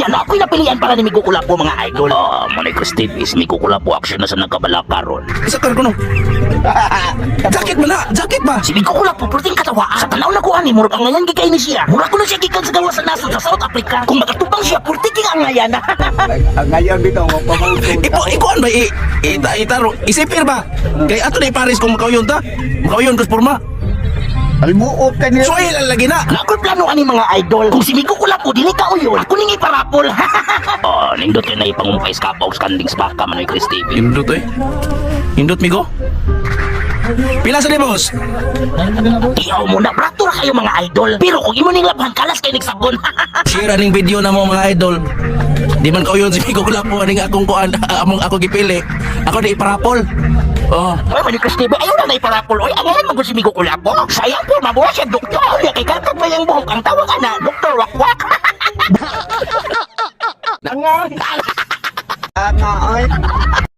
Unya na ako'y napilian para ni Migo Kulapo, mga idol. Ah, Manay Chris TV, si Migo Kulapo action na sa nagkabalaka ron. Isa kar kuno. Jacket man na, jacket ba? Si Migo Kulapo, perting katawaan. Sa tanaw na ko ani, murag ang ngayan gikay ni siya. Murag ko na siya gikan sa gawas sa nasod sa South Africa. Kung makatubang siya, perting king ang ngayan. Ang ngayon bitaw mo pamauto. Ipo ikuan ba i ita itaro isipir ba? Kay ato na Paris kung makauyon ta. Makauyon kus porma. Almuot ka niya. Soil ang lagi na. Na ako'y plano ani, mga idol. Kung si Migo Kulapo dili ka uyon, ako ning iparapol. Oh, nindot kay na ipangumpay sa kapaw sa kanding sa baka, Manoy Chris TV. Indot eh. Indot migo. Pila sa ni boss? Tiyaw mo na, brato ra kayo, mga idol. Pero kung imo ning labhan, kalas kay nagsabon. Share aning video na mo, mga idol. Di man kauyon si Migo Kulapo aning akong kuan among ako gipili. Ako di iparapol. Oh. Oy, Manoy Chris TV, ayaw na na iparapol. Oy, ang ngayon magod si Migo Kulapo. Sayang po, mabuha siya, doktor. Unya, kay kalkag pa yung buhok. Ang tawag ana, Doktor Wakwak. Nga ay.